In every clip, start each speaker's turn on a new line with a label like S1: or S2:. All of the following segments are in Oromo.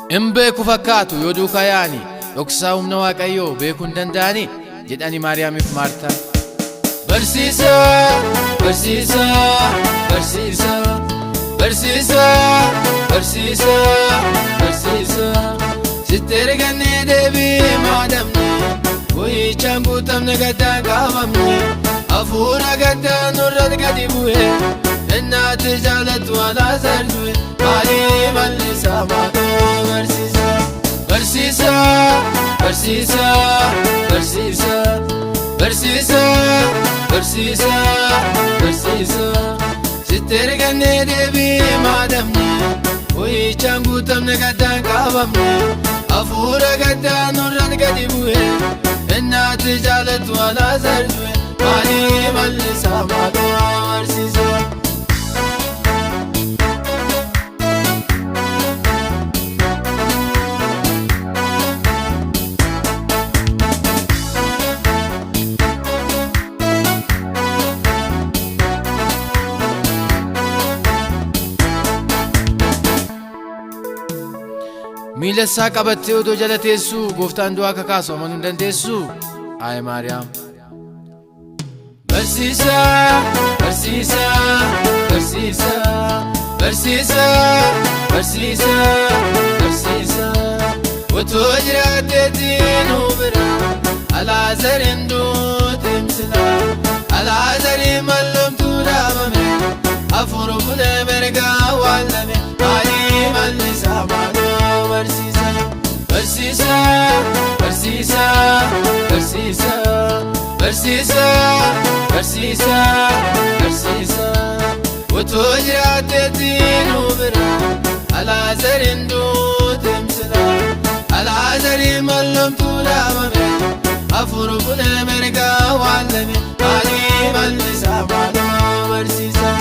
S1: In beeku fakkaatu yoo duukaa yaa'ani, dhoksaa humna Waaqayyoo beekuu hin danda'ani jedhani Maariyaamiif Maartaan. Barsiisaa, barsiisaa, barsiisaa, barsiisaa, barsiisaa, barsiisaa. Sitti ergannee deebii maadamne, boo'ichaan guutamne gaddaan qabamne, hafuura gaddaa nurratti gadi bu'e, innaatti jaalattu Alaazaar du'e, maalii mallisaa maaloo barsiisaa. Barsiisaa, barsiisaa, barsiisaa, barsiisaa, barsiisaa, barsiisaa. Sitti ergannee deebii maadamne, boo'ichaan guutamne gaddaan qabamne, hafuura gaddaa nurratti gadi bu'e, innaatti jaalattu Alaazaar du'e, maalii mallisaa maaloo barsiisaa. Miila isaa qabattee odoo jala teessuu gooftaan du'aa kakaasu amanuu hin dandeessuu? Ayi Maariyaam. Barsiisaa, barsiisaa, barsiisaa, barsiisaa, barsiisaa, barsiisaa. Otoo jiraatteetti nu bira, Alaazariin duutimsina. Alaazariin mallumtuu dhaabame, hafuur bulee mirga awwaalame, maalii mallisaa maaloo barsiisaa. Barsiisaa, barsiisaa, barsiisaa, barsiisaa, barsiisaa, barsiisaa. Otoo jiraatteetti nu bira, Alaazariin duutimsina. Alaazariin mallumtuu dhaabame, hafuur bulee mirga awwaalame, maalii mallisaa maaloo barsiisaa.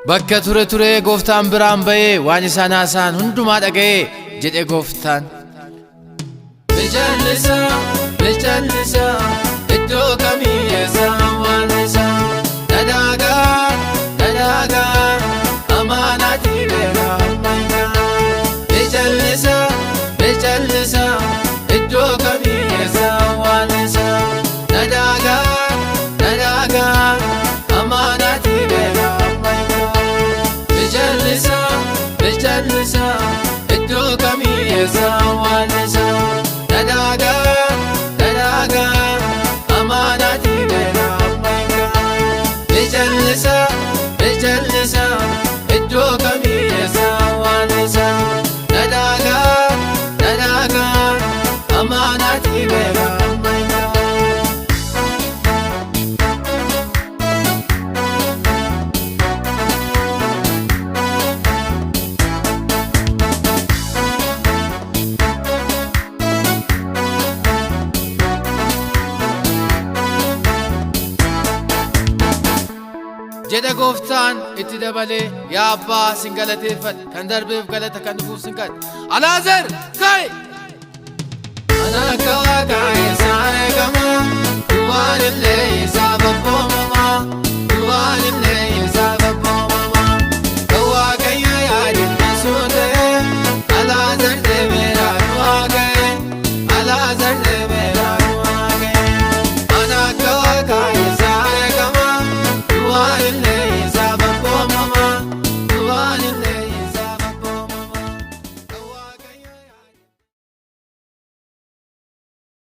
S1: Bakka ture ture gooftaan biraan ba'ee waan isaan haasa'an hundumaa dhaga'ee jedhe gooftaan. Jallisaa, jallisaa, iddoo kamii eessa awwaalisaa? Dhadhaagaa, dhadhaagaa, amaanaati beera ammayyaa. Jallisaa, jallisaa, iddoo kamii eessa awwaalisaa? Dhadhaagaa, dhadhaagaa, amaanaati beera ammayyaa. Jallisaa, jallisaa, iddoo kamii eessa awwaalisaa? Dhadhaagaa, dhadhaagaa, amaanaati beera ammayyaa. Jallisaa, jallisaa, iddoo kamii eessa awwaalisaa? Dhadhaagaa, dhadhaagaa, amaanaati beera ammayyaa. Jedha gooftaan itti dabalee, yaa abbaa sin galateeffadha, kan darbeef galata kan dhufuuf sin kadha. Alaazer ka'i! Ana akka waaqaa eessaa eegama.